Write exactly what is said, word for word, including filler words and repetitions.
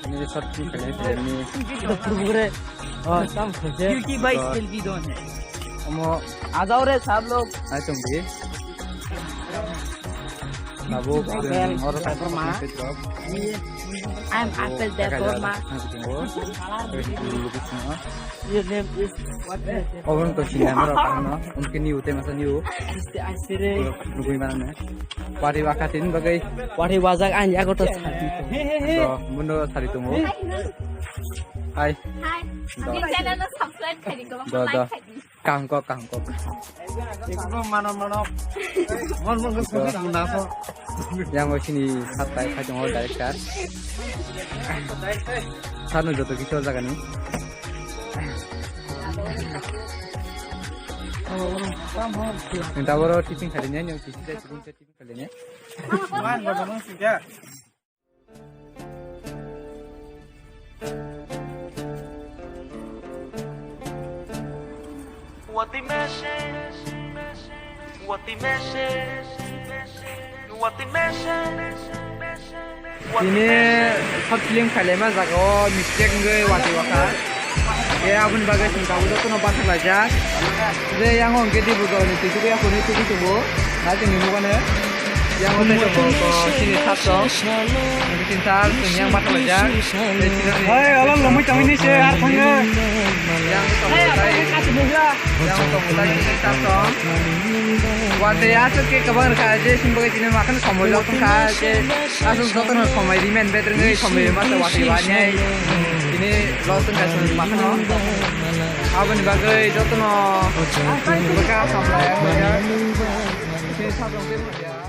Ini short film kali ini. Itu pura-pura. Oh, tam khuje. क्योंकि भाई तो सेल्फी दोन है। Omo आ जाओ रे सब लोग। Hai tong di. Babu, Apple, orang Debbarma. Apple Debbarma. Your name is what? Obo to sini amaro kaham no. Mungkin ni ute masa ni u. Asire. Nugui mana ne. Wari wakatin bagai. Wari wajak an yago to sadi. To mundo sari tumu. Hai. Hai. Do. Ini channel no subscribe kari ko. Do, do. Like kari. Kaham kok, kaham kok. Ekdom mano mano. Mon mon ko sini tang na so. Yang o sini sat tai khai tong o director. Sanu joto kisu jagani. Nta boro tiffin khali ne, nyo tiffin khali ne. Tini short film khailai ma jaga o mistake wngwi watwi waka. Khe aboni bagwi chwng tabuk jotono bathak laijak. Je yang o hwnkhe Dibrugarhni twi tubui aphuru tubui tongo. Na chwngni mukano yang o tei tongo ko chini sat song. Chini sat chwng yang bathak laijak. Tei chini Hai, olang lomwi tongwi ni se ar thango. Yang tongo tai. Yang tongo tai chini sat song. Watwi aswk khe kwbang rwkha je chini bagwi chini makhano somoi rok wngkha je. Aswk jotono somoi ri men bedrwngwi somoi rima se watwi wainai. Tini loss wngkha chwng makhano. Aboni bagwi jotono bwkha hamlaiya. Tini sabrang tei hamlaiya.